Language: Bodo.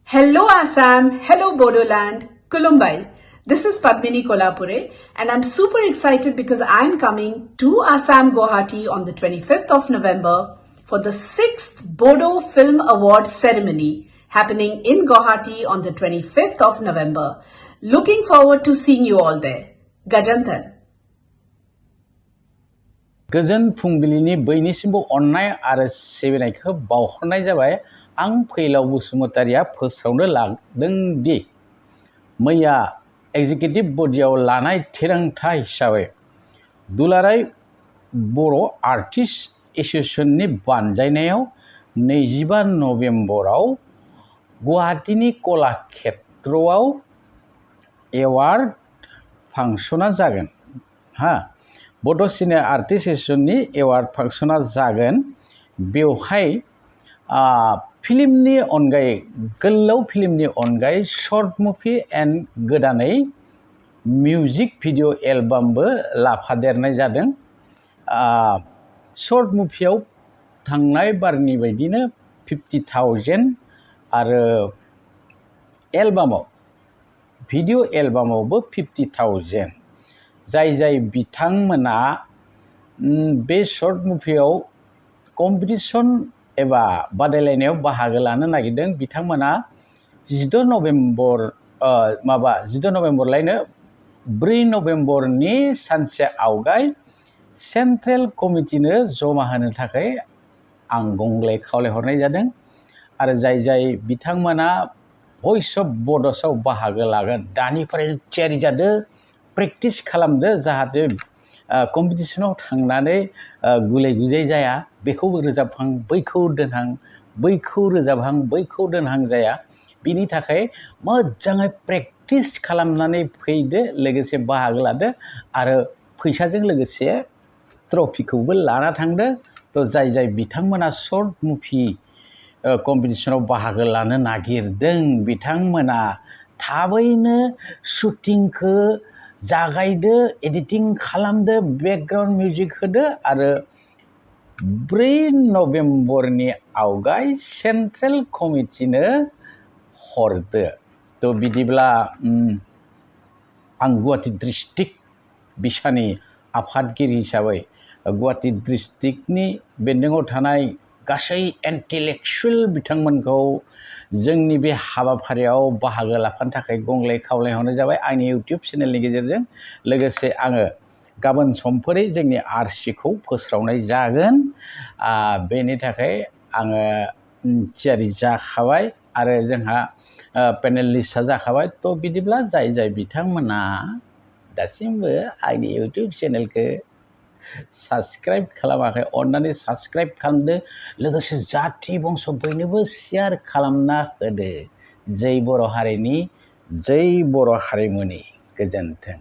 Hello Assam, hello Bodoland, Kulumbai. This is Padmini Kolhapure and I'm super excited because I'm coming to Assam Guwahati on the 25th of November for the 6th Bodo Film Award ceremony happening in Guwahati on the 25th of November. Looking forward to seeing you all there. Gajantan. गोजोन फुंबिलिनि बयनिसिमबो अननाय आरो सिबिनायखौ बावहरनाय जाबाय आं फैलाव बसुमतारिया फोसावनो लादों दि मैया एग्जिकिउटिभ बडियाव लानाय थिरांथा हिसाबै दुलाराय बर' आर्टिस्ट एसोसिएशननि बानजायनायाव 25 नभेम्बराव गुवाहाटीनि कलाक्षेत्रआव एवार्ड फांसना जागोन बड' सिनियर आर्टिस्ट एसोसिएशननि एवार्ड फांसना जागोन बेवहाय फिल्मनि अनगायै गोलाव फिल्मनि अनगायै शर्ट मुभि एन्ड गोदानै मिउजिक भिडिअ एलबामबो लाफादेरनाय जादों शर्ट मुभियाव थांनाय बारनि बायदिनो 50,000 आरो एलबामाव भिडिअ एलबामावबो 50,000 जाय बिथांमोना बे शर्ट मुभियाव कम्पिटिशन एबा बादायलायनायाव बाहागो लानो नागिरदों बिथांमोना 14 नभेम्बरलायनो 4 नभेम्बरनि सानसे आवगाय सेन्ट्रेल कमिटिनो जमा होनो थाखाय आं गंग्लाय खावलायहरनाय जादों आरो जाय बिथांमोना भइस अफ बड'सआव बाहागो लागोन दानिफ्राय थियारि जादो प्रेक्टिस खालामदो जाहाथे कम्पिटिशनाव थांनानै गुलाय गुजाय जाया बेखौ रोजाबहां बैखौ दोनहां बैखौ रोजाबहां बैखौ दोनहां जाया बिनि थाखाय मोजाङै प्रेक्टिस खालामनानै फैदो लोगोसे बाहागो लादो आरो फैसाजों लोगोसे ट्रफिखौबो लाना थांदो तो जाय बिथांमोना शर्ट मुभि कम्पिटिशनाव बाहागो लानो नागिरदों बिथांमोना थाबैनो शुटिंखौ जागायदो एडिटिं खालामदो बेकग्राउन्ड मिउजिक होदो आरो 4 नभेम्बरनि आवगाय सेन्ट्रेल कमिटिनो हरदो तो बिदिब्ला आं गुवाहाटी डिस्ट्रिक्ट बिसानि आफादगिरि हिसाबै गुवाहाटी डिस्ट्रिक्टनि बेन्दोङाव थानाय गासै इन्टेलेक्चुवेल बिथांमोनखौ जोंनि बे हाबाफारियाव बाहागो लाफानो थाखाय गंग्लाय खावलायहरनाय जाबाय आंनि इउटिउब चेनेलनि गेजेरजों लोगोसे आङो गाबोन समफोरै जोंनि आरसिखौ फोस्रावनाय जागोन बेनि थाखाय आङो थियारि जाखाबाय आरो जोंहा पेनेल लिस्टआ जाखाबाय तो बिदिब्ला जाय बिथांमोना दासिमबो आंनि इउटिउब चेनेलखौ साबस्क्राइब खालामाखै अन्नानै साबस्क्राइब खालामदो लोगोसे जाथि बंस बयनोबो शेयार खालामना होदो जै बर' हारिनि जै बर' हारिमुनि गोजोन्थों।